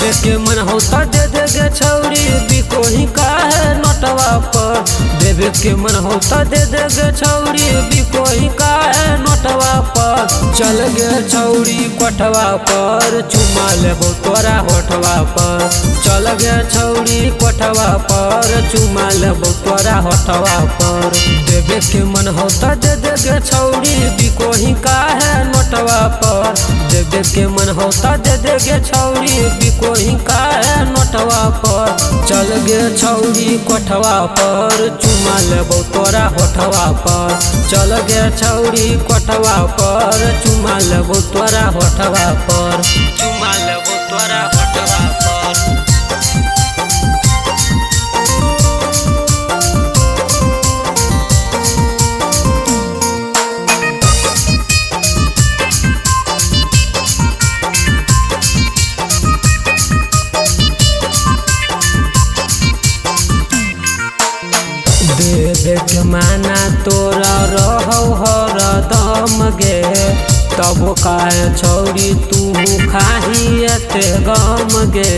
देवे के मन होता दे दे गे छौरी बिकोही काहे नोटवा पर। देवे के मन होता दे दे गे छौरी बिकोही काहे नोटवा पर। चल गे छौरी कोठवा पर चुमा लेबो तोरा होठवा पर। चल गे छौरी कोठवा पर चुमा लेबो तोरा होठवा पर। देवे के मन होता दे दे गे छौरी बिकोही काहे नोटवा पर। देवे के मन होता दे दे गे छौरी बिकोही काहे नोटवा पर। चल गे छौरी कोठवा पर चुमा लेबो तोरा होठवा पर। चल गे छौरी कोठवा पर चुमा लेबो तोरा होठवा पर। चुमा लेबो तोरा होठवा पर। देवे के माना तोरा रहौ हरदम गे, तब काहे छौरी तू खाही एते गम गे।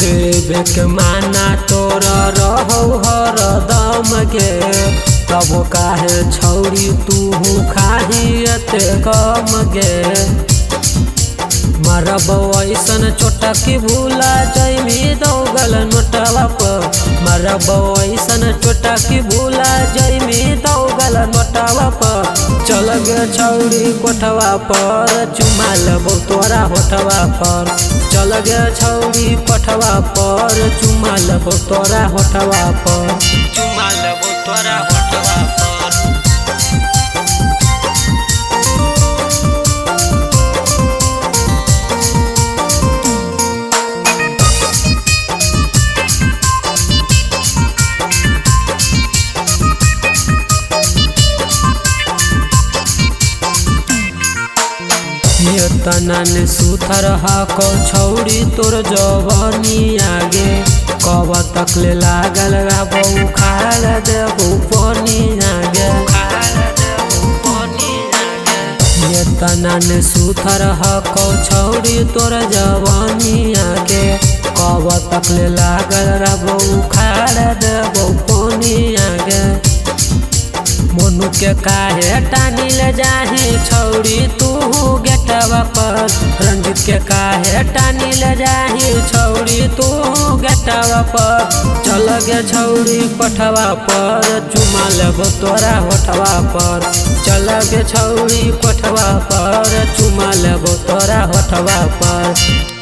देवे के माना तोरा रहौ हरदम गे, तब काहे छौरी तू खाही एते गम गे। मरबो ऐसन चोटा की भूला जैमी दौगल नोटवा पर। मरबो ऐसन चोटा की भूला जैमी दौगल नोटवा पर। चल गे छौरी कोठवा पर चुमा लेबो तोरा होठवा पर। चल गे छौरी कोठवा पर चुमा लेबो तोरा होठवा पर। चुमा लेबो तोरा होठवा पर। तना सुथर हको छौरी तोर जवानी आगे, कब तक ले लागल रहबो उखाड़ देबो पानी आगे। तना सुथर हको छौरी तोर जवानी आगे, कब तक ले लागल रहबो उखाड़ देबो पानी आगे। मोनू के काहे टानी ले जाही छौरी तू गेटवा पर। रंजित के काहे टानी ले जाही छौरी तू गेटवा पर। चल गे छौरी कोठवा पर चुमा लेबो तोरा होठवा पर। चल गे छौरी कोठवा पर चुमा लेबो तोरा होठवा पर।